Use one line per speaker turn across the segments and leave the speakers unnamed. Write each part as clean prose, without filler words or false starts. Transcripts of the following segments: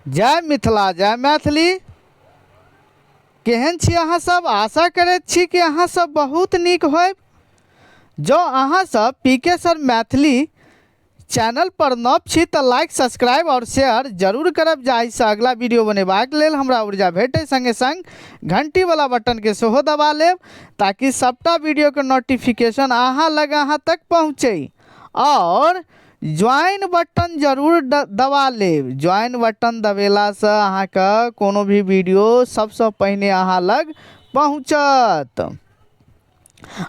जय मिथिला जय मैथिली। केहन छी अहाँ सब? आशा करैत छी कि अहाँ सब बहुत नीक होयब। जँ अहाँ सब पी के सर मैथिली चैनल पर नव छी तऽ लाइक, सब्सक्राइब और शेयर जरूर करब, जाहिसँ अगला वीडियो बनेबाक लेल हमरा ऊर्जा भेटै। संगे संग घंटी वाला बटन के सेहो दबा लेब ताकि सबटा वीडियो के नोटिफिकेशन अहाँ लग अहाँ तक पहुँचे। और ज्वाइन बटन जरूर दबा लेब। ज्वाइन बटन दबेलासँ अहाँके कोनो भी वीडियो सबसँ पहिने अहाँ लग पहुँचत।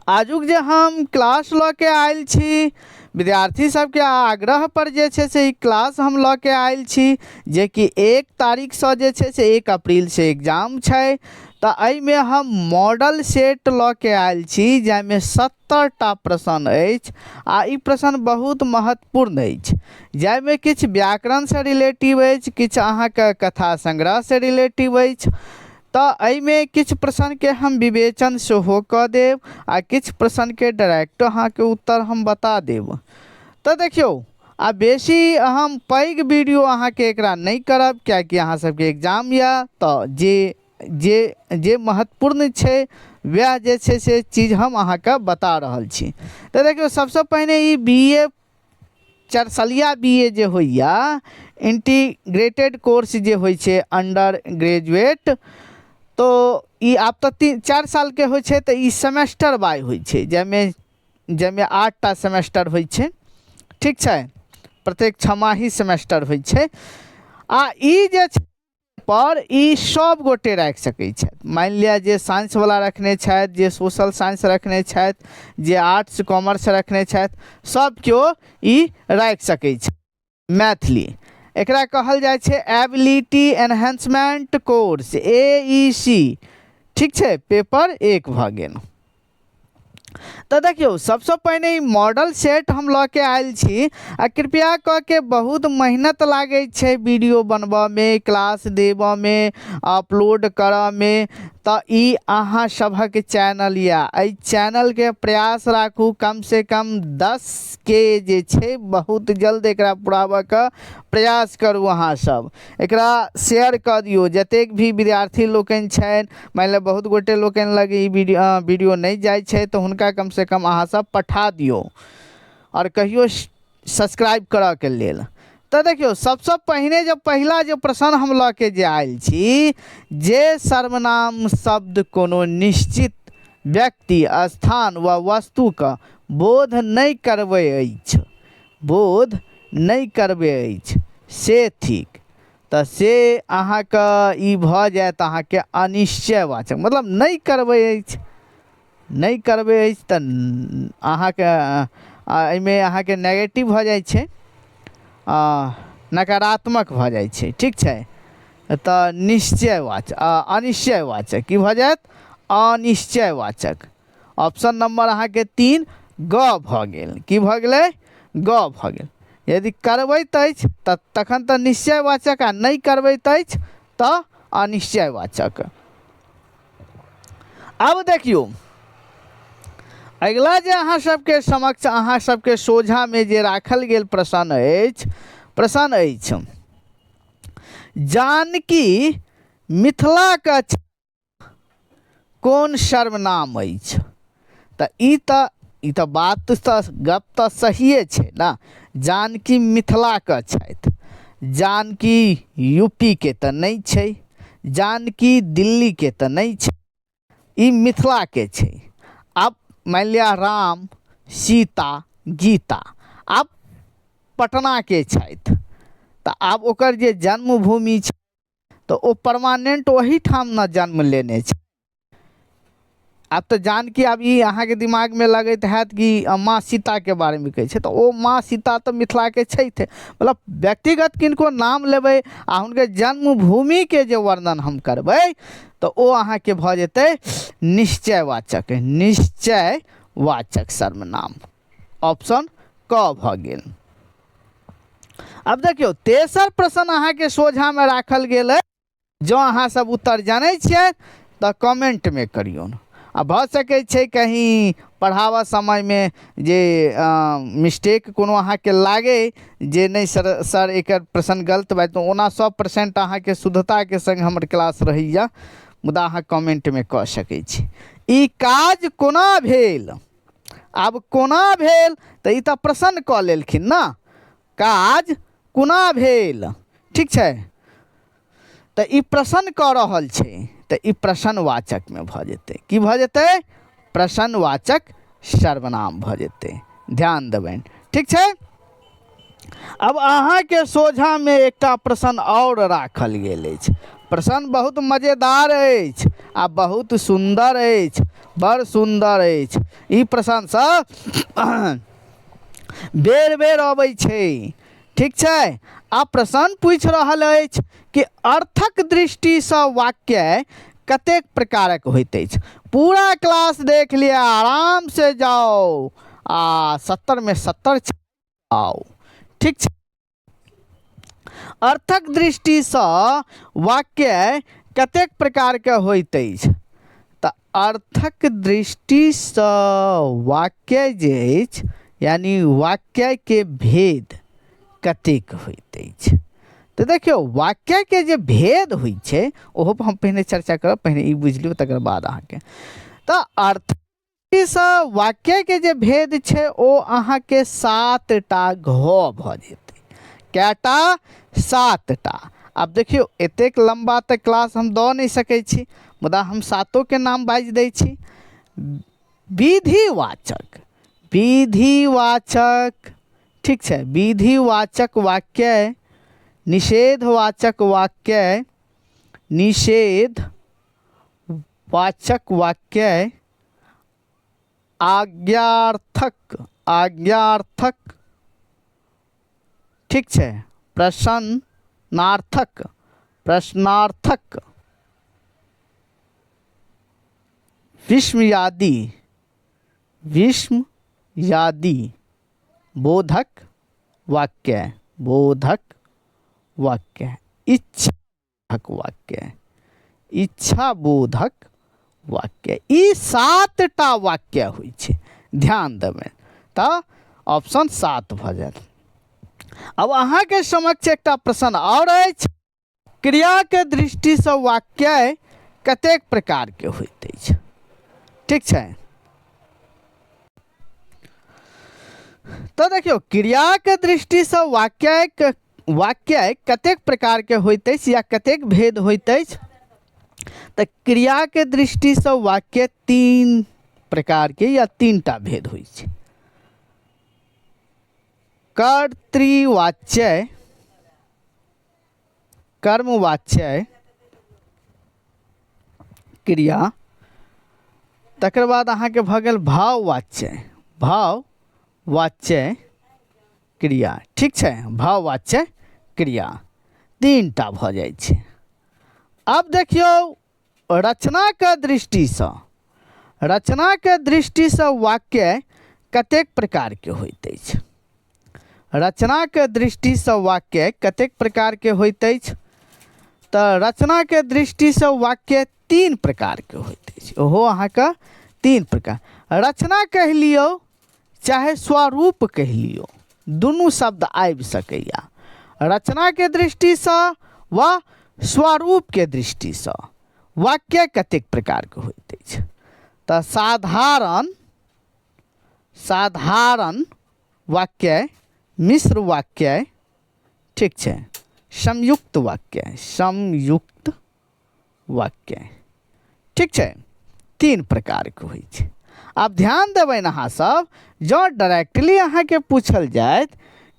आजुक जे हम क्लास लऽ के आयल छी, विद्यार्थी सबके आग्रह पर जे छै से ई क्लास हम लऽ के आयल छी, जेकि 1 तारीखसँ जे छै से 1 अप्रीलसँ एग्जाम छै। तऽ एहिमे हम मॉडल सेट लऽ के आयल छी जाहिमे 70टा प्रश्न अछि आ ई प्रश्न बहुत महत्वपूर्ण अछि, जाहिमे किछु व्याकरणसँ रिलेटिव अछि, किछु अहाँके कथा संग्रहसँ रिलेटिव अछि। तऽ एहिमे किछु प्रश्नके हम विवेचन सेहो कऽ देब आ किछु प्रश्नके डायरेक्ट अहाँके उत्तर हम बता देब। तऽ देखियौ, आ बेसी हम पैघ वीडियो अहाँके एकरा नहि करब, किएकि अहाँ सबके एग्जाम यऽ, तऽ जे जे जे महत्वपूर्ण छै वएह जे छै से चीज हम अहाँके बता रहल छी। तऽ देखियौ, सबसँ पहिने ई बी ए चरसलिया बी ए जे होइए, इंटीग्रेटेड कोर्स जे होइ छै अंडर ग्रेजुएट, तो ई आब तऽ 3-4 सालके होइ छै, तऽ ई सेमेस्टर बाय होइ छै, जाहिमे जाहिमे 8टा सेमेस्टर होइ छै। ठीक छै, प्रत्येक छमाही सेमेस्टर होइ छै। आ ई जे छै पर ई सब गोटे राखि सकै छथि। मानि लिअ जे साइंसवला रखने छथि, जे सोशल साइंस रखने छथि, जे आर्ट्स कॉमर्स रखने छथि, सब केओ ई राखि सकै छथि। मैथिली एकरा कहल जाइ छै ability enhancement course, A E C. ठीक छै, पेपर 1 भऽ गेल। तऽ देखियौ, सबसँ पहिने ई मॉडल सेट हम लऽ के आयल छी आ कृपया कऽ के बहुत मेहनत लागै छै वीडियो बनबऽमे, क्लास देबऽमे, अपलोड करऽमे। तऽ ई अहाँ सभक चैनल यऽ, एहि चैनलके प्रयास राखू कम से कम 10 के जे छै बहुत जल्द एकरा पुराबऽके प्रयास करू। अहाँ सब एकरा शेयर कऽ दियौ जतेक भी विद्यार्थी लोकनि छनि। मानि लिअ बहुत गोटे लोकनि लग ई वीडियो नहि जाइ छै, तऽ हुनका कमसँ कम अहाँ सब पठा दियौ आओर कहियो सब्सक्राइब करऽके लेल। तऽ देखियौ, सबसँ पहिने जे पहिला जे प्रश्न हम लऽ के जे आयल छी, जे सर्वनाम शब्द कोनो निश्चित व्यक्ति, स्थान वा वस्तुके बोध नहि करबै अछि, बोध नहि करबै अछि, से थिक। तऽ से अहाँके ई भऽ जायत अहाँके अनिश्चयवाचक। मतलब नहि करबै अछि, नहि करबै अछि, तऽ अहाँके एहिमे अहाँके नेगेटिव भऽ जाइ छै, नकारात्मक भऽ जाइ छै। ठीक छै, तऽ निश्चयवाचक, अनिश्चयवाचक की भऽ जायत? अनिश्चयवाचक। ऑप्शन नंबर अहाँके 3 ग भऽ गेल। की भऽ गेलै? ग भऽ गेल। यदि करबैत अछि तऽ तखन तऽ निश्चयवाचक आ नहि करबैत अछि तऽ अनिश्चयवाचक। आब देखियौ, अगिला जे अहाँ सबके समक्ष, अहाँ सबके सोझामे जे राखल गेल प्रश्न अछि, प्रश्न अछि जानकी मिथिलाके कोन सर्वनाम अछि? तऽ ई तऽ बात तऽ गप तऽ सहिए छै ने। जानकी मिथिलाके छथि, जानकी यूपीके तऽ नहि छै, जानकी दिल्लीके तऽ नहि छै, ई मिथिलाके छै। आब मानि लिअ राम, सीता, गीता आब पटनाके छथि, तऽ आब ओकर जे जन्मभूमि छै तऽ ओ परमानेंट ओहिठाम ने जन्म लेने छै। आब तऽ जानकी, आब ई अहाँके दिमागमे लगैत हैत कि माँ सीताके बारेमे कहै छै, तऽ ओ माँ सीता तऽ मिथिलाके छथि। मतलब व्यक्तिगत किनको नाम लेबै आ हुनकर जन्मभूमिके जे वर्णन हम करबै तऽ ओ अहाँके भऽ जेतै निश्चयवाचक, निश्चयवाचक सर्वनाम। ऑप्शन क भऽ गेल। आब देखियौ, तेसर प्रश्न अहाँके सोझामे राखल गेल अइ। जँ अहाँ सब उत्तर जानै छियै तऽ कमेंटमे करियौ आ भऽ सकै छै कहीँ पढ़ाबऽ समयमे जे मिस्टेक कोनो अहाँके लागै जे नहि सर, सर एकर प्रश्न गलत बाजि, ओना 100% अहाँके शुद्धताके सङ्ग हमर क्लास रहैए, मुदा अहाँ कमेन्टमे कऽ सकै छी। ई काज कोना भेल? आब कोना भेल तऽ ई तऽ प्रसन्न कऽ लेलखिन ने, काज कोना भेल, ठीक छै। तऽ ई प्रसन्न कऽ रहल छै तऽ ई प्रसन्नवाचकमे भऽ जेतै। की भऽ जेतै? प्रसन्नवाचक सर्वनाम भऽ जेतै। ध्यान देबनि, ठीक छै। आब अहाँके सोझामे एकटा प्रश्न आओर राखल गेल अछि। प्रश्न बहुत मजेदार अछि आ बहुत सुन्दर अछि, बड़ सुन्दर अछि। ई प्रश्नसँ बेर बेर अबै छै, ठीक छै। आ प्रश्न पूछि रहल अछि कि अर्थक दृष्टिसँ वाक्य कतेक प्रकारक होइत अछि। पूरा क्लास देख लिअ, आरामसँ जाउ आ 70मे 70 आउ, ठीक छै। अर्थक दृष्टिसँ वाक्य कतेक प्रकारके होइत अछि? तऽ अर्थक दृष्टिसँ वाक्य जे अछि, यानि वाक्यके भेद कतेक होइत अछि? तऽ देखियौ, वाक्यके जे भेद होइ छै ओहो पर हम पहिने चर्चा करब। पहिने ई बुझि लियौ, तकर बाद अहाँके तऽ अर्थ सँ वाक्यके जे भेद छै ओ अहाँके 7टा घ भऽ जेतै। कएटा? 7टा। आब देखियौ, एतेक लम्बा तऽ क्लास हम दऽ नहि सकै छी, मुदा हम सातोके नाम बाजि दै छी। विधिवाचक, विधिवाचक, ठीक छै, विधिवाचक वाक्य, निषेधवाचक वाक्य, निषेध वाचक वाक्य, आज्ञार्थक, आज्ञार्थक, ठीक छै, प्रश्नार्थक, प्रश्नार्थक, विस्मयादि, विस्मयादि बोधक वाक्य, बोधक वाक्य, इच्छा वाक्य, इच्छाबोधक वाक्य। ई 7टा वाक्य होइ छै, ध्यान देबै तऽ ऑप्शन 7 भऽ जायत। अब अहाँके समक्ष एकटा प्रश्न आओर अछि, क्रियाके दृष्टिसँ वाक्य कतेक प्रकारके होइत अछि? ठीक छै। तऽ देखियौ, क्रियाके दृष्टिसँ वाक्य वाक्य कतेक प्रकारके होइत अछि या कतेक भेद होइत अछि? तऽ क्रियाके दृष्टिसँ वाक्य 3 प्रकारके या 3टा भेद होइ छै। कर्तृवाच्य, कर्मवाच्य क्रिया, तकर बाद अहाँके भऽ गेल भाववाच्य, भाववाच्य क्रिया, ठीक छै, भाववाच्य क्रिया, 3टा भऽ जाइ छै। आब देखियौ, रचनाके दृष्टिसँ, रचनाके दृष्टिसँ वाक्य कतेक प्रकारके होइत अछि? रचनाके दृष्टिसँ वाक्य कतेक प्रकारके होइत अछि? तऽ रचनाके दृष्टिसँ वाक्य 3 प्रकारके होइत अछि। ओहो अहाँके 3 प्रकार। रचना कहि लियौ चाहे स्वरूप कहि लियौ, दुनू शब्द आबि सकैए। रचनाके दृष्टिसँ वा स्वरूपके दृष्टिसँ वाक्य कतेक प्रकारके होइत अछि? तऽ साधारण, साधारण वाक्य, मिश्र वाक्य, ठीक छै, संयुक्त वाक्य, संयुक्त वाक्य, ठीक छै, 3 प्रकारके होइ छै। आब ध्यान देबै अहाँ सब, जँ डायरेक्टली अहाँके पूछल जायत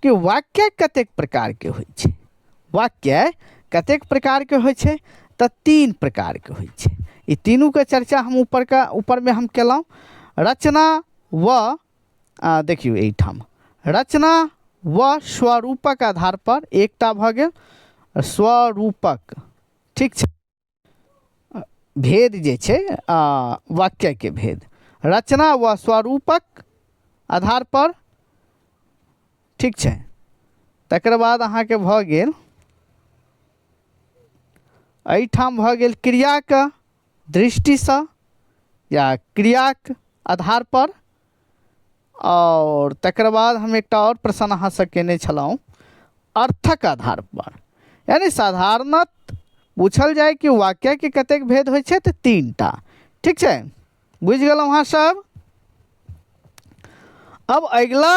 कि वाक्य कतेक प्रकारके होइ छै, वाक्य कतेक प्रकारके होइ छै, तऽ 3 प्रकारके होइ छै। ई तीनूके चर्चा हम ऊपरका ऊपरमे हम केलहुँ। रचना व देखियौ एहिठाम रचना व स्वरूपक आधार पर एकटा भऽ गेल स्वरूपक, ठीक छै, भेद जे छै वाक्यके भेद रचना व स्वरूपक आधार पर, ठीक छै। तकर बाद अहाँके भऽ गेल एहिठाम भऽ गेल क्रियाके दृष्टिसँ या क्रियाक आधार पर। आओर तकर बाद हम एकटा आओर प्रश्न अहाँसँ केने छलहुँ अर्थक आधार पर, यानी साधारणत पूछल जाय कि वाक्यके कतेक भेद होइ छै तऽ 3टा। ठीक छै, बुझि गेलहुँ अहाँ सब। अब अगिला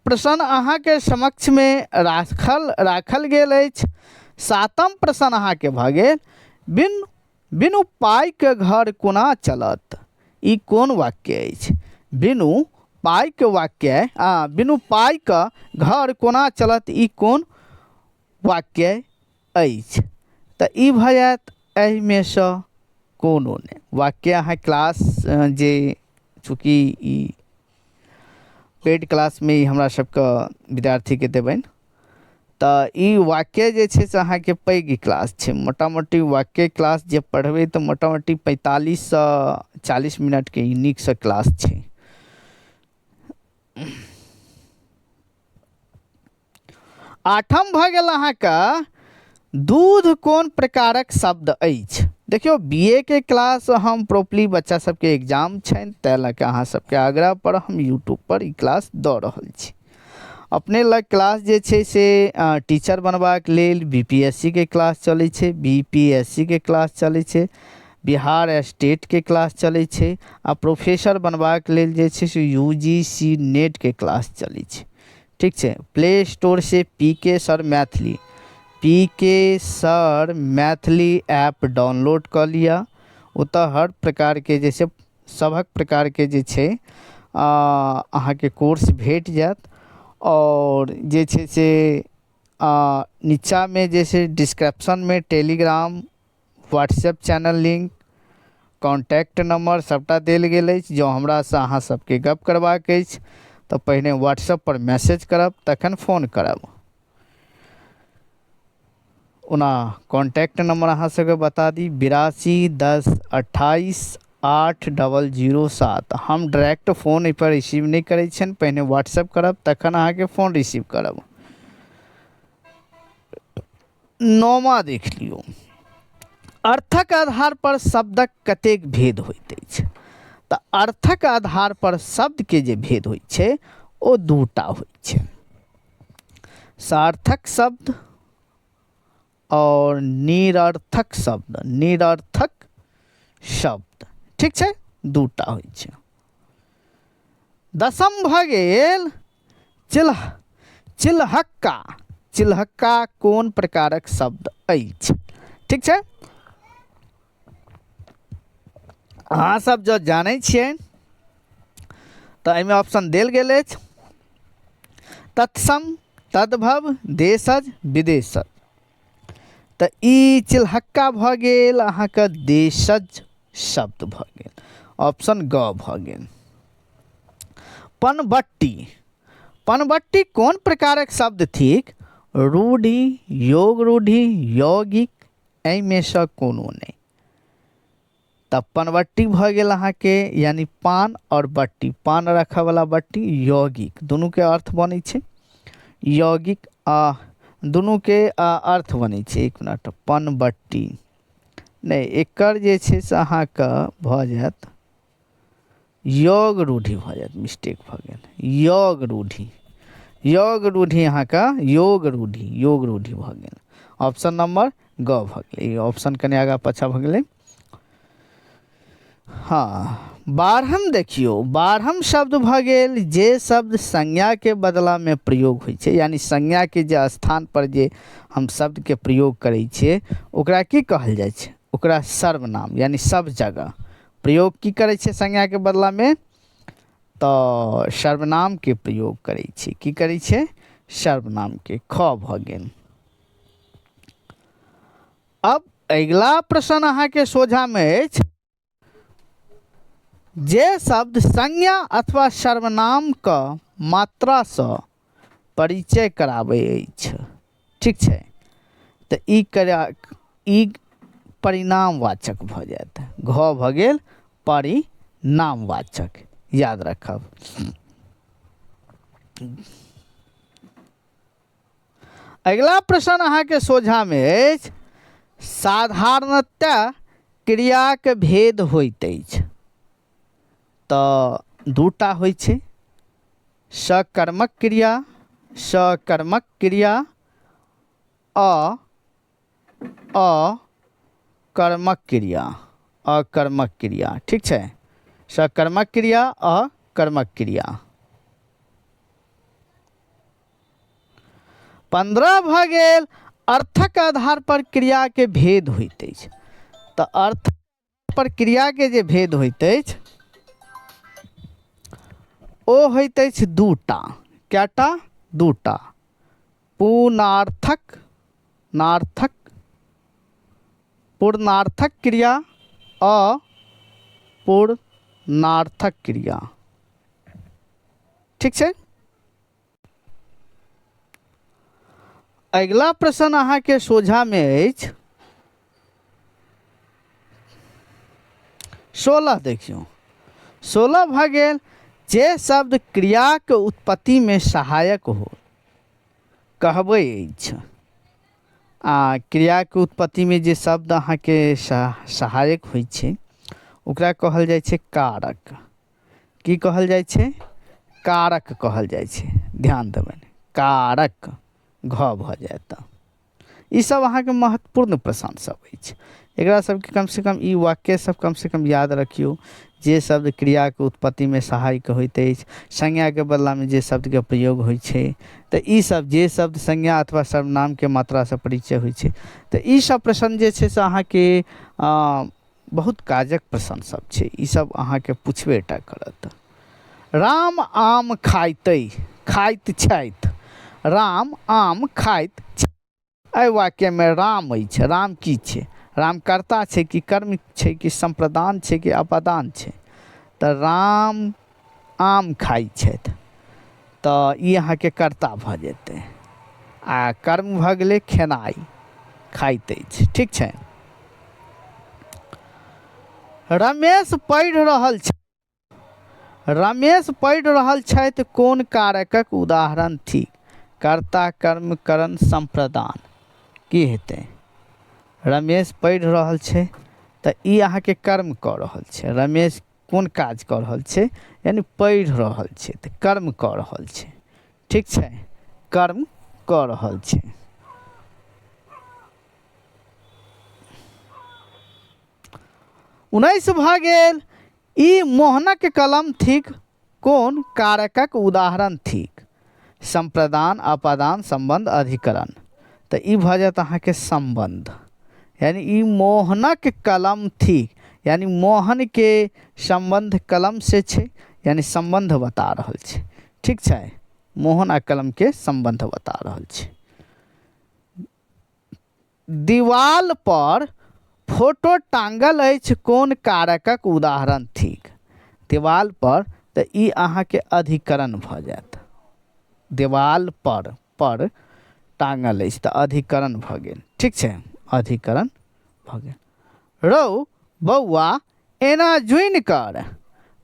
प्रश्न अहाँके समक्षमे राखल राखल गेल अछि। 7म प्रश्न अहाँके भऽ गेल, बिनु पाइके घर कोना चलत, ई कोन वाक्य अछि? बिनु पाइके वाक्य आ बिनु पाइके घर कोना चलत, ई कोन वाक्य अछि? तऽ ई भऽ जायत एहिमेसँ कोनो नहि वाक्य। अहाँ क्लास जे चूँकि ई पेड क्लासमे ई हमरा सबके विद्यार्थीके देबनि, तऽ ई वाक्य जे छै से अहाँके पैघ क्लास छै। मोटा मोटी वाक्य क्लास जे पढ़बै तऽ मोटा मोटी 45सँ 40 मिनटके ई नीकसँ क्लास छै। 8म भऽ गेल अहाँके, दूध कोन प्रकारक शब्द अछि? देखियौ, बी ए के क्लास हम प्रॉपरली बच्चा सबके एग्जाम छनि ताहि लऽ कऽ अहाँ सबके आग्रह पर हम यूट्यूब पर ई क्लास दऽ रहल छी। अपने लग क्लास जे छै से टीचर बनबाक लेल बी पी एस सी के क्लास चलै छै, बी पी एस सी के क्लास चलै छै, बिहार स्टेटके क्लास चलै छै, आ प्रोफेसर बनबाक लेल जे छै से you ji C net के क्लास चलै छै। ठीक छै, प्ले स्टोर से P K sir Maithili, P K sir Maithili app download कऽ लिअ। ओतऽ हर प्रकारके जे छै सभक प्रकारके जे छै अहाँके कोर्स भेट जायत। आओर जे छै से नीचाँमे जे छै डिस्क्रिप्शनमे Telegram, WhatsApp channel link, contact number सभटा देल गेल अछि। जँ हमरासँ अहाँ सबके गप करबाक अछि तऽ पहिने व्हाट्सएप पर मैसेज करब तखन फोन करब। ओना कॉन्टैक्ट नंबर अहाँ सबके बता दी, 82 10 28 8 00 7। हम डायरेक्ट फोन एहिपर रिसीव नहि करै छियनि, पहिने व्हाट्सएप करब तखन अहाँके फोन रिसीव करब। 9वां देख लियौ, अर्थक आधार पर शब्दक कतेक भेद होइत अछि? तऽ अर्थक आधार पर शब्दके जे भेद होइ छै ओ 2टा होइ छै, सार्थक शब्द और निरर्थक शब्द। निरर्थक शब्द, ठीक छै, 2टा होइ छै। 10म भऽ गेल चिलहक्का। चिलहक्का कोन प्रकारक शब्द अछि? ठीक छै, अहाँ सब जँ जानै छियै तऽ एहिमे ऑप्शन देल गेल अछि तत्सम, तद्भव, देशज, विदेशज। तऽ ई चिलहक्का भऽ गेल अहाँके देशज शब्द भऽ गेल, ऑप्शन ग भऽ गेल। पनबट्टी, पनबट्टी कोन प्रकारक शब्द थिक? रूढ़ि, योग रूढ़ि, यौगिक, एहिमेसँ कोनो नहि। तऽ पनबट्टी भऽ गेल अहाँके यानी पान आओर बट्टी, पान रखऽवला बट्टी, यौगिक, दुनूके अर्थ बनै छै यौगिक, आ दुनूके अर्थ बनै छै। एक मिनट, पनबट्टी नहि, एकर जे छै से अहाँके भऽ जायत योग रूढ़ि भऽ जायत, मिस्टेक भऽ गेल, योग रूढ़ि, योग रूढ़ि अहाँके योग रूढ़ि, योग रूढ़ि भऽ गेल, ऑप्शन नंबर ग भऽ गेलै। ई ऑप्शन कनि आगाँ पाछाँ भऽ गेलै। हाँ, 12म देखियौ, 12म शब्द भऽ गेल जे शब्द संज्ञाके बदलामे प्रयोग होइ छै, यानी संज्ञाके जे स्थान पर जे हम शब्दके प्रयोग करै छियै ओकरा की कहल जाइ छै? ओकरा सर्वनाम, यानी सब जगह प्रयोग की करै छियै संज्ञाके बदलामे? तऽ सर्वनामके प्रयोग करै छियै। की करै छियै? सर्वनामके। ख भऽ गेल। अब अगिला प्रश्न अहाँके सोझामे अछि, जे शब्द संज्ञा अथवा सर्वनामके मात्रासँ परिचय कराबै अछि। ठीक छै, तऽ ई ई परिणामवाचक भऽ जायत। घ भऽ गेल परिणामवाचक, याद रखब। अगिला प्रश्न अहाँके सोझामे अछि, साधारणतः क्रियाक भेद होइत अछि। तऽ दूटा होइ छै, सकर्मक क्रिया, सकर्मक क्रिया, अ अकर्मक क्रिया, अकर्मक क्रिया। ठीक छै, सकर्मक क्रिया, अकर्मक क्रिया। 15 भऽ गेल, अर्थक आधार पर क्रियाके भेद होइत अछि। तऽ अर्थ पर क्रियाके जे भेद होइत अछि ओ होइत अछि दूटा। कएटा? दूटा। पूर्णार्थक, नार्थक, पूर्णार्थक क्रिया, अपूर्णार्थक क्रिया। ठीक छै। अगिला प्रश्न अहाँके सोझामे अछि 16। देखियौ, 16 भऽ गेल, जे शब्द क्रियाके उत्पत्तिमे सहायक हो कहबै अछि। आ क्रियाके उत्पत्तिमे जे शब्द अहाँके सहायक होइ छै ओकरा कहल जाइ छै कारक। की कहल जाइ छै? कारक कहल जाइ छै। ध्यान देबनि, कारक घ भऽ जायत। ई सब अहाँके महत्वपूर्ण प्रश्न सब अछि। एकरा सबके कमसँ कम ई वाक्य सब कमसँ कम याद रखियौ। जे शब्द क्रियाके उत्पत्तिमे सहायक होइत अछि, संज्ञाके बदलामे जे शब्दके प्रयोग होइ छै, तऽ ई सब जे शब्द संज्ञा अथवा सर्वनामके मात्रासँ परिचय होइ छै, तऽ ई सब प्रश्न जे छै से अहाँके बहुत काजक प्रश्न सब छै। ई सब अहाँके पुछबे टा करत। राम आम खाइतै, खाइत छथि। राम आम खाइत छथि। एहि वाक्यमे राम अछि, राम की छै? राम कर्ता छै कि कर्म छै कि सम्प्रदान छै कि अपादान छै? तऽ राम आम खाइ छथि, तऽ ई अहाँके कर्ता भऽ जेतै आ कर्म भऽ गेलै खेनाइ, खाइत अछि। ठीक छै। रमेश पढ़ि रहल छै। रमेश पढ़ि रहल छथि कोन कारकक उदाहरण थिक? कर्ता, कर्म, करण, सम्प्रदान। की हेतै? रमेश पढ़ि रहल छै तऽ ई अहाँके कर्म कऽ रहल छै। रमेश कोन काज कऽ रहल छै? यानि पढ़ि रहल छै तऽ कर्म कऽ रहल छै। ठीक छै, कर्म कऽ रहल छै। 19 भऽ गेल, ई मोहनक कलम थिक कोन कारकक उदाहरण थिक? सम्प्रदान, अपादान, सम्बन्ध, अधिकरण। तऽ ई भऽ जायत अहाँके सम्बन्ध। यानी ई मोहनक कलम थिक, यानी मोहनके सम्बन्ध कलम से छै, यानी सम्बन्ध बता रहल छै। ठीक छै, मोहन आ कलमके सम्बन्ध बता रहल छै। दीवाल पर फोटो टांगल अछि कोन कारकक उदाहरण थिक? दीवाल पर, तऽ ई अहाँके अधिकरण भऽ जायत। दीवाल पर पर टांगल अछि तऽ अधिकरण भऽ गेल। ठीक छै, अधिकरण भऽ गेल। रौ बौआ एना जुनि कर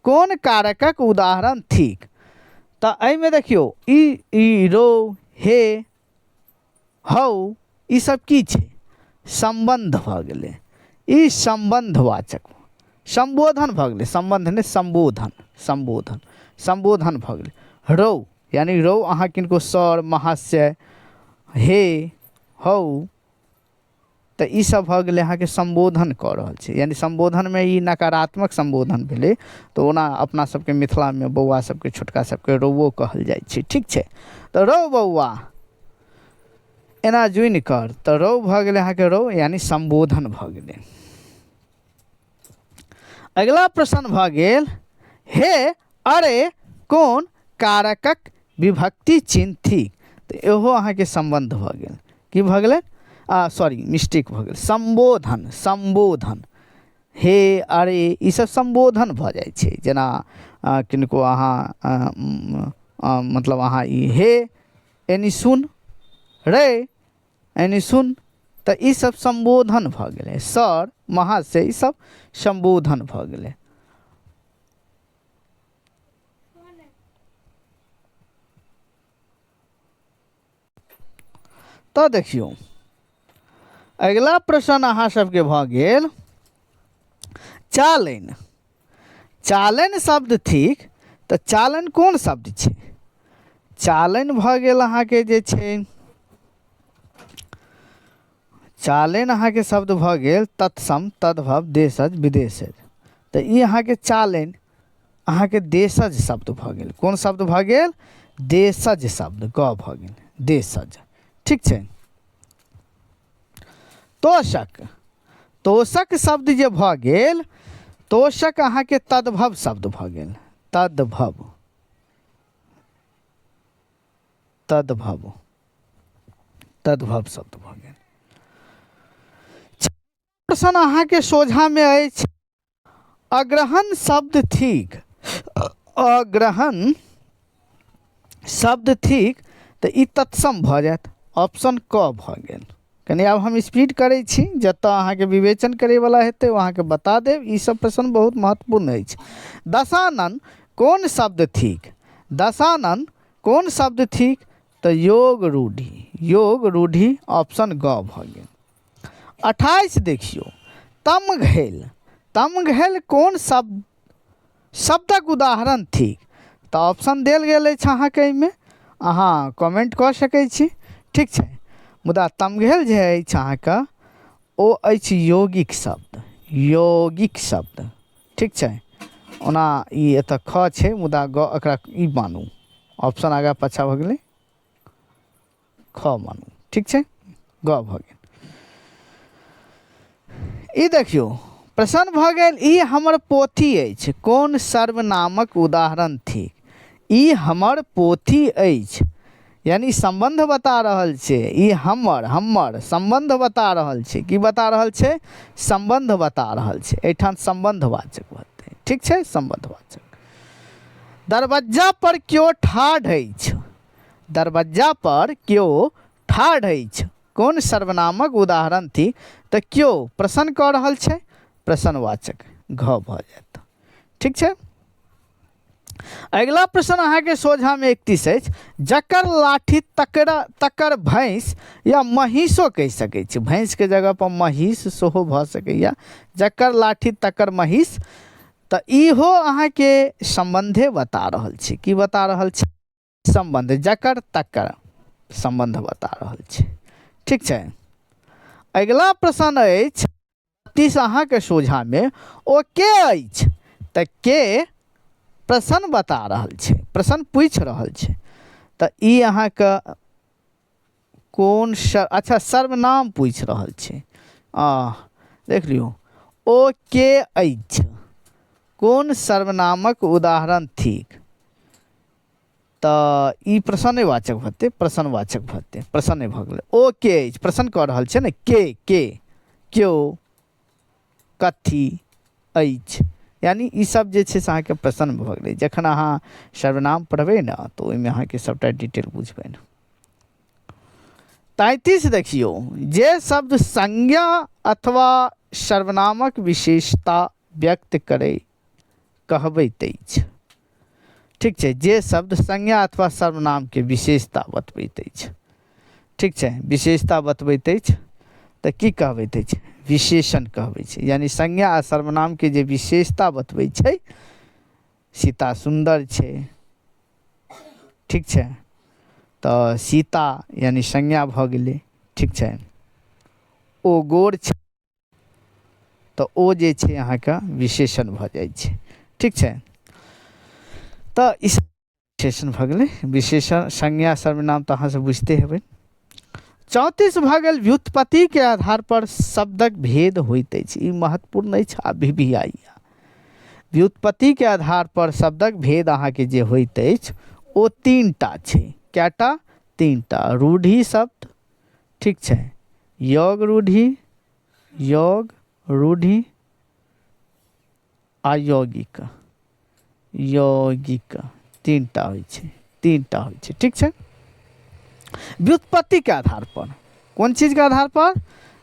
कोन कारकक उदाहरण थिक? तऽ एहिमे देखियौ ई ई रौ, हे, हौ, ई सब की छै? सम्बन्ध भऽ गेलै। ई सम्बन्धवाचक सम्बोधन भऽ गेलै। सम्बन्ध नहि, सम्बोधन, सम्बोधन, सम्बोधन भऽ गेलै। रौ यानी रौ अहाँ किनको सर, महाशय, हे, हौ, तऽ ई सब भऽ गेलै अहाँके सम्बोधन कऽ रहल छै। यानी सम्बोधनमे ई नकारात्मक सम्बोधन भेलै। तऽ ओना अपना सबके मिथिलामे बौआ सबके, छोटका सबके रौओ कहल जाइ छै। ठीक छै, तऽ रौ बौआ एना जुनि कर, तऽ रौ भऽ गेलै अहाँके रौ, यानी सम्बोधन भऽ गेलै। अगिला प्रश्न भऽ गेल, हे अरे कोन कारकक विभक्ति चिन्ह थिक? तऽ इहो अहाँके सम्बन्ध भऽ गेल। की भऽ गेलै? सॉरी, मिस्टेक भऽ गेल। सम्बोधन, सम्बोधन, हे अरे ई सब सम्बोधन भऽ जाइ छै। जेना किनको अहाँ मतलब अहाँ ई हे एनी सुन रे, एनी सुन, तऽ ई सब सम्बोधन भऽ गेलै। सर, महाशय, ई सब सम्बोधन भऽ गेलै। तऽ देखियौ अगिला प्रश्न अहाँ सबके भऽ गेल चालनि। चालनि शब्द थिक तऽ चालनि कोन शब्द छै? चालनि भऽ गेल अहाँके जे छै, चालनि अहाँके शब्द भऽ गेल तत्सम, तद्भव, देशज, विदेशज। तऽ ई अहाँके चालनि अहाँके देशज शब्द भऽ गेल। कोन शब्द भऽ गेल? देशज शब्द, ग भऽ गेल देशज। ठीक छै। तोषक, तोषक शब्द जे भऽ गेल, तोषक अहाँके तद्भव शब्द भऽ गेल। तद्भव, तद्भव, तद्भव शब्द भऽ गेल। प्रश्न अहाँके सोझामे अछि, अग्रहण शब्द थिक, अग्रहण शब्द थिक, तऽ ई तत्सम भऽ जायत, ऑप्शन क भऽ गेल। कनि आब हम स्पीड करै छी, जतऽ अहाँके विवेचन करैवला हेतै ओ अहाँके बता देब। ई सब प्रश्न बहुत महत्वपूर्ण अछि। दशानन कोन शब्द थिक? दशानन कोन शब्द थिक? तऽ योग रूढ़ि, योग रूढ़ि, ऑप्शन ग भऽ गेल। 28 देखियौ, तमघैल, तमघैल कोन शब्द शब्दक उदाहरण थिक? तऽ ऑप्शन देल गेल अछि अहाँके, एहिमे अहाँ कमेंट कऽ सकै छी। ठीक छै। मुदा तमघैल जे अछि अहाँके, ओ अछि यौगिक शब्द, यौगिक शब्द। ठीक छै। ओना ई एतऽ ख छै, मुदा ग एकरा ई मानू, ऑप्शन आगाँ पाछाँ भऽ गेलै, ख मानू। ठीक छै, ग भऽ गेल। ई देखियौ, प्रश्न भऽ गेल, ई हमर पोथी अछि कोन सर्वनामक उदाहरण थिक? ई हमर पोथी अछि, यानी सम्बन्ध बता रहल छै। ई हमर, हमर सम्बन्ध बता रहल छै। की बता रहल छै? सम्बन्ध बता रहल छै। एहिठाम सम्बन्धवाचक भतै। ठीक छै, सम्बन्धवाचक। दरबज्जा पर केओ ठाढ़ अछि, दरबज्जा पर केओ ठाढ़ अछि कोन सर्वनामक उदाहरण थिक? तऽ केओ प्रश्न कऽ रहल छै, प्रश्नवाचक घ भऽ जायत। ठीक छै। अगिला प्रश्न अहाँके सोझामे 31 अछि, जकर लाठी तकर तकर भैंस, या महींसो कहि सकै छी, भैंसके जगह पर महींस सेहो भऽ सकैए। जकर लाठी तकर महींस, तऽ इहो अहाँके सम्बन्धे बता रहल छै। की बता रहल छै? सम्बन्ध, जकर तकर सम्बन्ध बता रहल छै। ठीक छै। अगिला प्रश्न अछि 30 अहाँके सोझामे, ओ के अछि? तऽ के प्रश्न बता रहल छै, प्रश्न पूछि रहल छै। तऽ ई अहाँके कोन अच्छा सर्वनाम पूछि रहल छै। आ देख लियौ, ओ के अछि कोन सर्वनामक उदाहरण थिक? तऽ ई प्रश्नेवाचक भतै, प्रश्नवाचक भतै, प्रश्ने भऽ गेलै। ओ के अछि, प्रश्न कऽ रहल छै ने। के, के, क्यो, कथी अछि, यानी ई सब जे छै से अहाँके प्रश्न भऽ गेलै। जखन अहाँ सर्वनाम पढ़बै ने, तऽ ओहिमे अहाँके सभटा डिटेल बुझबै ने। 33 देखियौ, जे शब्द संज्ञा अथवा सर्वनामक विशेषता व्यक्त करै कहबैत अछि। ठीक छै। जे शब्द संज्ञा अथवा सर्वनामके विशेषता बतबैत अछि, ठीक छै, विशेषता बतबैत अछि, तऽ की कहबैत अछि? विशेषण कहबै छै। यानी संज्ञा आ सर्वनामके जे विशेषता बतबै छै, सीता सुन्दर छै, ठीक छै, तऽ सीता यानी संज्ञा भऽ गेलै। ठीक छै। ओ गोर छै, तऽ ओ जे छै अहाँके विशेषण भऽ जाइ छै। ठीक छै। तऽ ई विशेषण भऽ गेलै। विशेषण, संज्ञा, सर्वनाम तऽ अहाँ सब बुझिते हेबै। 34 भऽ गेल, व्युत्पत्तिके आधार पर शब्दक भेद होइत अछि। ई महत्वपूर्ण अछि आ भी भी आई। व्युत्पत्तिके आधार पर शब्दक भेद अहाँके जे होइत अछि, ओ 3टा छै। कएटा? 3टा। रूढ़ि शब्द, ठीक छै, योग रूढ़ि, योग रूढ़ि आ यौगिक, यौगिक, 3टा होइ छै, 3टा होइ छै। ठीक छै। व्युत्पत्तिके आधार पर, कोन चीजके आधार पर?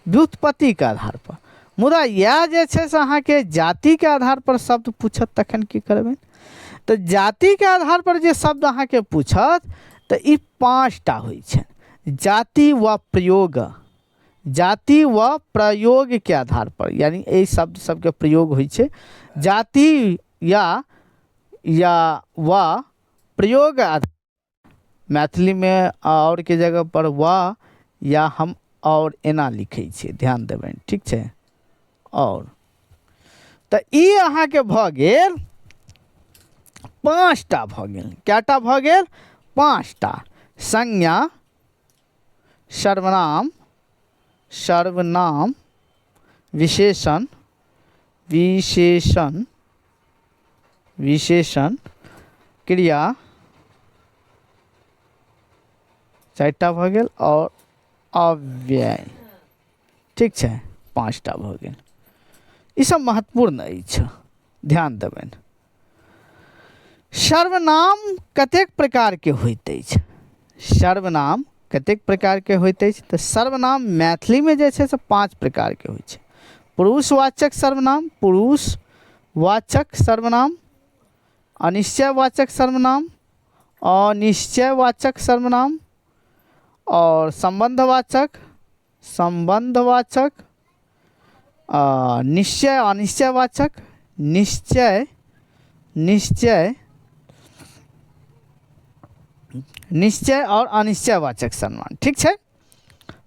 व्युत्पत्तिके आधार पर। मुदा इएह जे छै से अहाँके जातिके आधार पर शब्द पूछत, तखन की करबै? तऽ जातिके आधार पर जे शब्द अहाँके पूछत, तऽ ई 5टा होइ छै। जाति व प्रयोग, जाति व प्रयोगके आधार पर, यानी एहि शब्द सबके प्रयोग होइ छै जाति या या वा प्रयोग मैथिलीमे आओर के जगह पर वा या हम आओर एना लिखै छियै, ध्यान देबनि, ठीक छै। आओर तऽ ई अहाँके भऽ गेल 5टा भऽ गेल। कएटा भऽ गेल? 5टा। संज्ञा, सर्वनाम, सर्वनाम, विशेषण, विशेषण, विशेषण, क्रिया, 4टा भऽ गेल, आओर अव्यय, ठीक छै, 5टा भऽ गेल। ई सब महत्वपूर्ण अछि, ध्यान देबनि। सर्वनाम कतेक प्रकारके होइत अछि? सर्वनाम कतेक प्रकारके होइत अछि? तऽ सर्वनाम मैथिलीमे जे छै से 5 प्रकारके होइ छै। पुरुषवाचक सर्वनाम, पुरुषवाचक सर्वनाम, अनिश्चयवाचक सर्वनाम, अनिश्चयवाचक सर्वनाम, आओर सम्बन्धवाचक, सम्बन्धवाचक, निश्चय, अनिश्चयवाचक, निश्चय, निश्चय, निश्चय आओर अनिश्चयवाचक सर्वनाम, ठीक छै,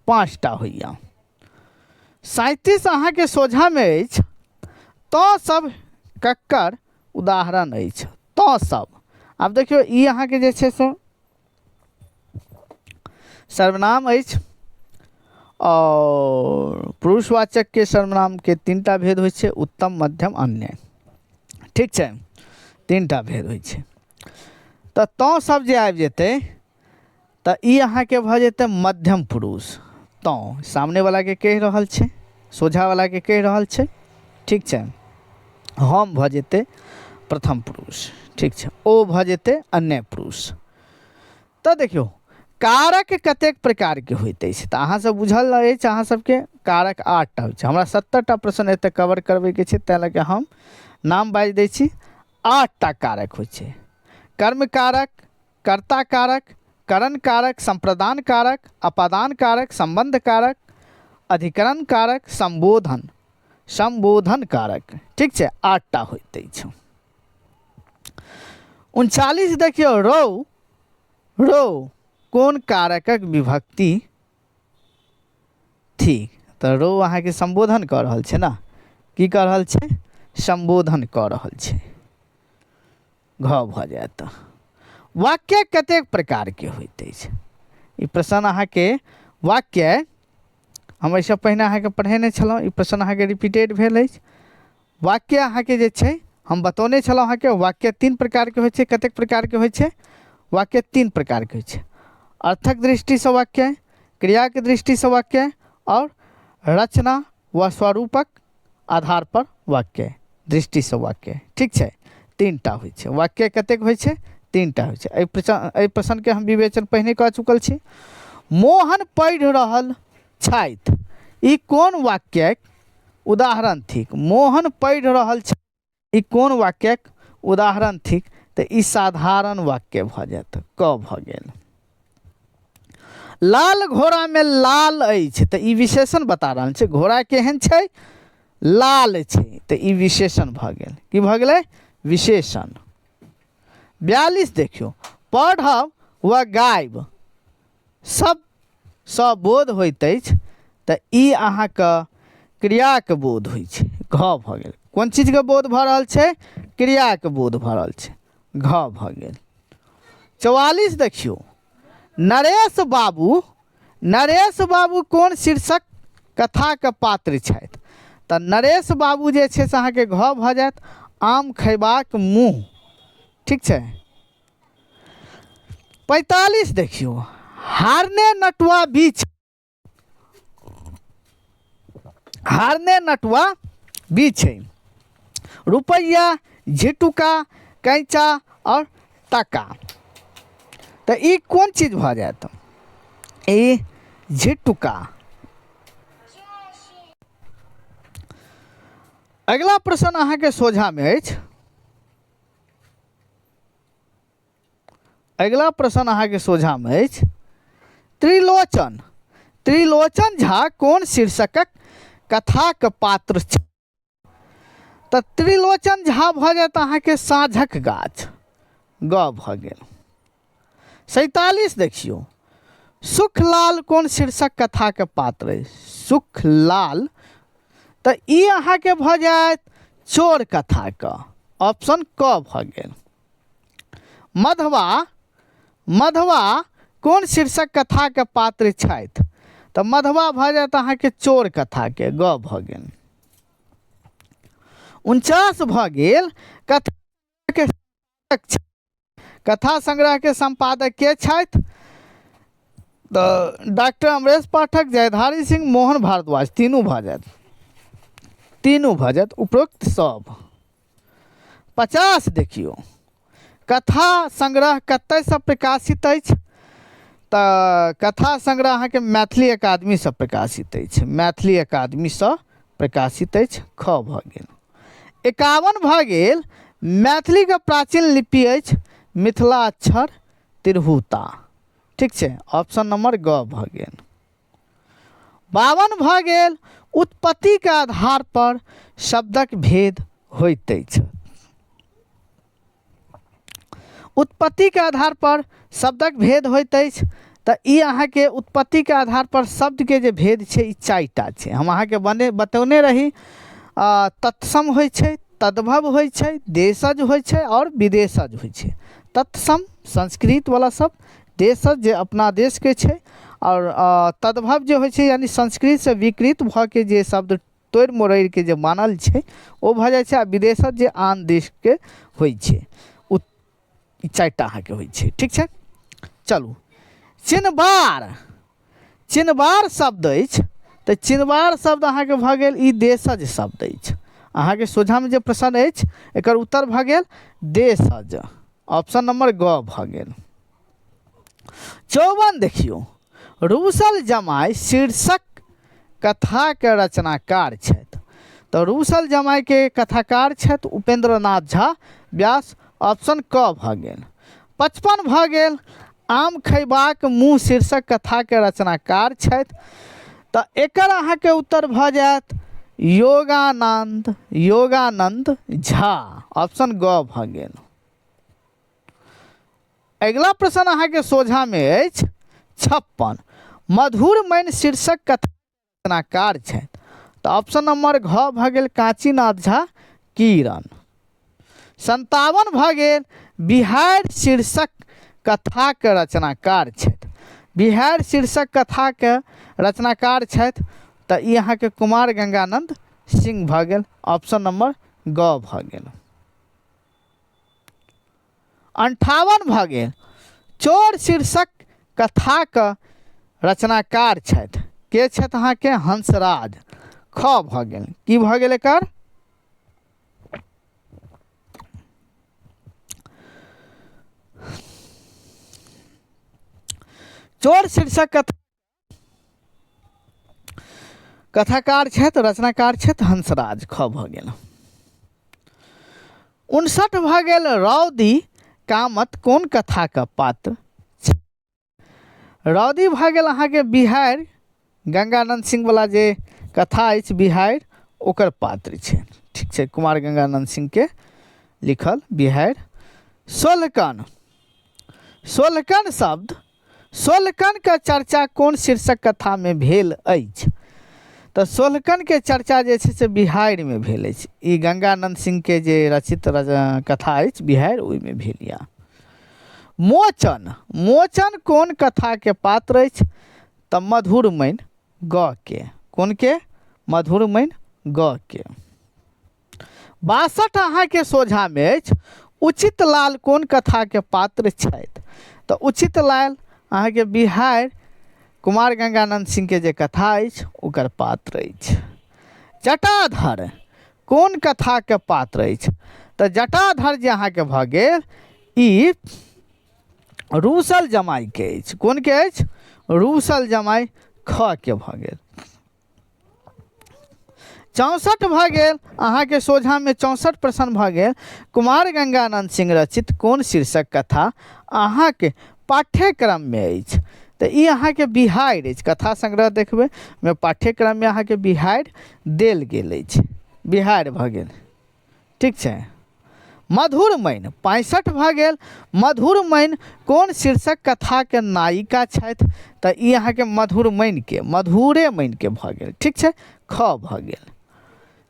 5टा होइया। 37 अहाँके सोझामे अछि। तऽ सब ककर उदाहरण अछि? तऽ सब, आब देखियौ ई अहाँके जे छै से सर्वनाम अछि, आओर पुरुषवाचकके सर्वनामके 3टा भेद होइ छै, उत्तम, मध्यम, अन्य, ठीक छै, 3टा भेद होइ छै। तऽ तँ सब जे आबि जेतै तऽ ई अहाँके भऽ जेतै मध्यम पुरुष। तँ सामनेवलाके कहि रहल छै, सोझावलाके कहि रहल छै, ठीक छै। हम भऽ जेतै प्रथम पुरुष, ठीक छै, ओ भऽ जेतै अन्य पुरुष। तऽ देखियौ कारक कतेक प्रकारके होइत अछि, तऽ अहाँ सब बुझल अछि अहाँ सबके कारक 8टा होइ छै। हमरा 70टा प्रश्न एतऽ कवर करबैके छै, ताहि लऽ कऽ हम नाम बाजि दै छी। 8टा कारक होइ छै। कर्म कारक, कर्ता कारक, करण कारक, सम्प्रदान कारक, अपादान कारक, सम्बन्ध कारक, अधिकरण कारक, सम्बोधन, सम्बोधन कारक, ठीक छै, 8टा होइत अछि। 39 देखियौ, रौ, रौ कोन कारकक विभक्ति थिक? तऽ रौ अहाँके सम्बोधन कऽ रहल छै ने, की कऽ रहल छै? सम्बोधन कऽ रहल छै, घ भऽ जायत। वाक्य कतेक प्रकारके होइत अछि? ई प्रश्न अहाँके वाक्य हम एहिसँ पहिने अहाँके पढ़ेने छलहुँ, ई प्रश्न अहाँके रिपीटेड भेल अछि। वाक्य अहाँके जे छै हम बतौने छलहुँ अहाँके, वाक्य 3 प्रकारके होइ छै। कतेक प्रकारके होइ छै? वाक्य 3 प्रकारके होइ छै। अर्थक दृष्टिसँ वाक्य, क्रियाके दृष्टिसँ वाक्य, आओर रचना व स्वरूपक आधार पर वाक्य दृष्टिसँ वाक्य, ठीक छै, 3टा होइ छै। वाक्य कतेक होइ छै? 3टा होइ छै। एहि प्रश्नके हम विवेचन पहिने कऽ चुकल छी। मोहन पढ़ि रहल छथि, ई कोन वाक्यक उदाहरण थिक? मोहन पढ़ि रहल छथि, ई कोन वाक्यक उदाहरण थिक? तऽ ई साधारण वाक्य भऽ जायत, क भऽ गेल। लाल घोड़ामे लाल अछि, तऽ ई विशेषण बता रहल छै, घोड़ा केहन छै? लाल छै, तऽ ई विशेषण भऽ गेल। की भऽ गेलै? विशेषण। 42 देखियौ, पढ़ब व गायब सबसँ बोध होइत अछि, तऽ ई अहाँके क्रियाके बोध होइ छै, घ भऽ गेल। कोन चीजके बोध भऽ रहल छै? क्रियाके बोध भऽ रहल छै, घ भऽ गेल। 44 देखियौ, नरेश बाबू, नरेश बाबू कोन शीर्षक कथाके पात्र छथि? तऽ नरेश बाबू जे छै से अहाँके घ भऽ जायत, आम खयबाक मुँह, ठीक छै। 45 देखियौ, हारने नटुआ बीच, हारने नटुआ बीच छै, रुपैआ, झिटुका, कैँचा आओर टाका, तऽ ई कोन चीज भऽ जायत? ई झिटुका। अगिला प्रश्न अहाँके सोझामे अछि। अगिला प्रश्न अहाँके सोझामे अछि, त्रिलोचन, त्रिलोचन झा कोन शीर्षकक कथाक पात्र छै? तऽ त्रिलोचन झा भऽ जायत अहाँके साँझक गाछ, ग भऽ गेल। 47 देखियौ, सुखलाल कोन शीर्षक कथाके पात्र अछि? सुखलाल तऽ ई अहाँके भऽ जायत चोर कथाके, ऑप्शन क भऽ गेल। मधवा, मधवा कोन शीर्षक कथाके पात्र छथि? तऽ मधवा भऽ जायत अहाँके चोर कथाके, ग भऽ गेल। 49 भऽ गेल, कथा के कथा संग्रह के संपादक के छथि? तऽ डॉक्टर अमरेश पाठक, जयधारी सिंह, मोहन भारद्वाज, तीनू भऽ जायत, तीनू भऽ जायत उपरोक्त सब। 50 देखियौ, कथा संग्रह कतयसँ प्रकाशित अछि? तऽ कथा संग्रह अहाँके मैथिली अकादमीसँ प्रकाशित अछि, मैथिली अकादमीसँ प्रकाशित अछि, ख भऽ गेल। 51 भऽ गेल, मैथिलीके प्राचीन लिपि अछि मिथिलाक्षर तिरहुता, ठीक छै, ऑप्शन नंबर ग भऽ गेल। 52 भऽ गेल, उत्पत्तिके आधार पर शब्दक भेद होइत अछि। उत्पत्तिके आधार पर शब्दक भेद होइत अछि, तऽ ई अहाँके उत्पत्तिके आधार पर शब्दके जे भेद छै ई 4टा छै। हम अहाँके बतौने रही, तत्सम होइ छै, तद्भव होइ छै, देशज होइ छै आओर विदेशज होइ छै। तत्सम संस्कृतवला शब्द, देशज जे अपना देशके छै, आओर तद्भव जे होइ छै यानि संस्कृतसँ विकृत भऽ के जे शब्द तोड़ि मोड़िके जे मानल छै ओ भऽ जाइ छै, आ विदेशज जे आन देशके होइ छै, ओ 4टा अहाँके होइ छै, ठीक छै। चलू, चिनबार, चिनबार शब्द अछि, तऽ चिनबार शब्द अहाँके भऽ गेल ई देशज शब्द अछि। अहाँके सोझामे जे प्रश्न अछि एकर उत्तर भऽ गेल देशज, ऑप्शन नंबर ग भऽ गेल। 54 देखियौ, रूसल जमाय शीर्षक कथाके रचनाकार छथि, तऽ रूसल जमायके कथाकार छथि उपेंद्र नाथ झा व्यास, ऑप्शन क भऽ गेल। 55 भऽ गेल, आम खयबाक मुँह शीर्षक कथाके रचनाकार छथि, तऽ एकर अहाँके उत्तर भऽ जायत योगानंद, योगानंद झा, ऑप्शन ग भऽ गेल। अगिला प्रश्न अहाँके सोझामे अछि 56, मधुर मैन शीर्षक कथा रचनाकार छथि, तऽ ऑप्शन नंबर घ भऽ गेल कांचीनाथ झा किरण। 57 भऽ गेल, बिहार शीर्षक कथाके रचनाकार छथि, बिहार शीर्षक कथाके रचनाकार छथि, तऽ ई अहाँके कुमार गंगानंद सिंह भऽ गेल, ऑप्शन नंबर ग भऽ गेल। 58 भऽ गेल, चोर शीर्षक कथाके रचनाकार छथि, के छथि अहाँके हंसराज, ख भऽ गेल। की भऽ गेल एकर? चोर शीर्षक कथा कथाकार छथि, रचनाकार छथि हंसराज, ख भऽ गेल। 59 भऽ गेल, रौदी कामत कोन कथाके पात्र? रौदी भऽ गेल अहाँके बिहार, गंगानंद सिंह वला जे कथा अछि बिहार, ओकर पात्र छै, ठीक छै, कुमार गंगानंद सिंहके लिखल बिहार। सोलकन, सोलकन शब्द, सोलकनके चर्चा कोन शीर्षक कथामे भेल अछि? तऽ सोलकनके चर्चा जे छै से बिहारमे भेल अछि, ई गंगानंद सिंहके जे रचित कथा अछि बिहार, ओहिमे भेल यऽ। मोचन, मोचन कोन कथाके पात्र अछि? तऽ मधुर मैन ग के, कोन के? मधुर मैन ग के। 62 अहाँके सोझामे अछि, उचित लाल कोन कथाके पात्र छथि? तऽ उचित लाल अहाँके बिहार कुमार गंगानंद सिंहके जे कथा अछि ओकर पात्र अछि। जटाधर कोन कथाके पात्र अछि? तऽ जटाधर जे अहाँके भऽ गेल ई रूसल जमाइके अछि, कोनके अछि? रूसल जमाइ, ख के भऽ गेल। 64 भऽ गेल अहाँके सोझामे, 64 प्रश्न भऽ गेल, कुमार गंगानंद सिंह रचित कोन शीर्षक कथा अहाँके पाठ्यक्रममे अछि? तऽ ई अहाँके बिहार अछि, कथा संग्रह देखबै मे पाठ्यक्रममे अहाँके बिहार देल गेल अछि, बिहार भऽ गेल। ठीक छै। मधुर मैन 65 भऽ गेल। मधुर मैन कोन शीर्षक कथाके नायिका छथि? तऽ ई अहाँके मधुर मैनके, मधुरे मैनके भऽ गेल। ठीक छै, ख भऽ गेल।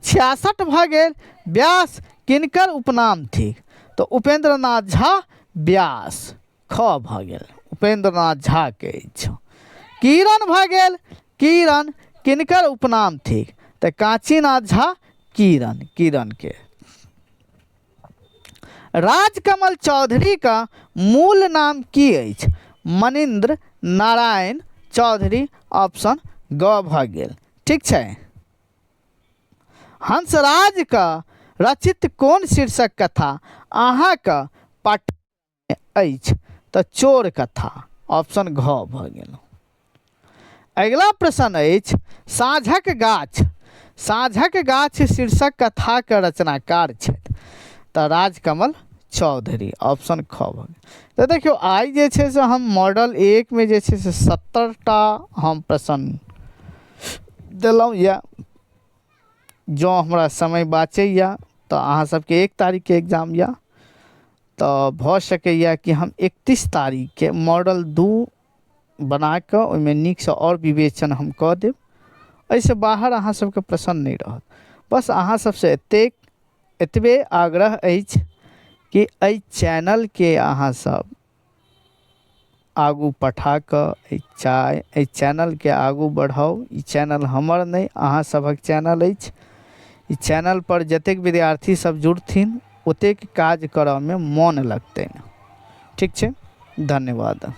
66 भऽ गेल। व्यास किनकर उपनाम थिक? तऽ उपेंद्रनाथ झा व्यास, ख भऽ गेल, उपेंद्रनाथ झाके अछि। किरण भऽ गेल। किरण किनकर उपनाम थिक? तऽ कांचीनाथ झा किरण, किरणके। राजकमल चौधरीक मूल नाम की अछि? मणीन्द्र नारायण चौधरी, ऑप्शन ग भऽ गेल। ठीक छै। हंसराजक रचित कोन शीर्षक कथा अहाँक पाठ्यक्रममे अछि? तऽ चोर कथा, ऑप्शन घ भऽ गेल। अगिला प्रश्न अछि, साँझक गाछ, साँझक गाछ शीर्षक कथाक रचनाकार छथि? तऽ राजकमल चौधरी, ऑप्शन ख भऽ गेल। तऽ देखियौ, आइ जे छै से हम मॉडल 1मे जे छै से 70टा हम प्रश्न देलहुँ यए। जँ हमरा समय बाँचैए तऽ अहाँ सबके 1 तारीखके एग्जाम यए, तऽ भऽ सकैए कि हम 31 तारीखके मॉडल 2 बनाकऽ ओहिमे नीकसँ आओर विवेचन हम कऽ देब। एहिसँ बाहर अहाँ सबके प्रश्न नहि रहत। बस अहाँ सबसँ एतबे आग्रह अछि कि एहि चैनलके अहाँ सब आगू पठा कऽ एहि चैनलके आगू बढ़ाउ। ई चैनल हमर नहि, अहाँ सभक चैनल अछि। ई चैनलपर जतेक विद्यार्थी सब जुड़थिन ओतेक काज करऽमे मोन लगतनि। ठीक छै, धन्यवाद।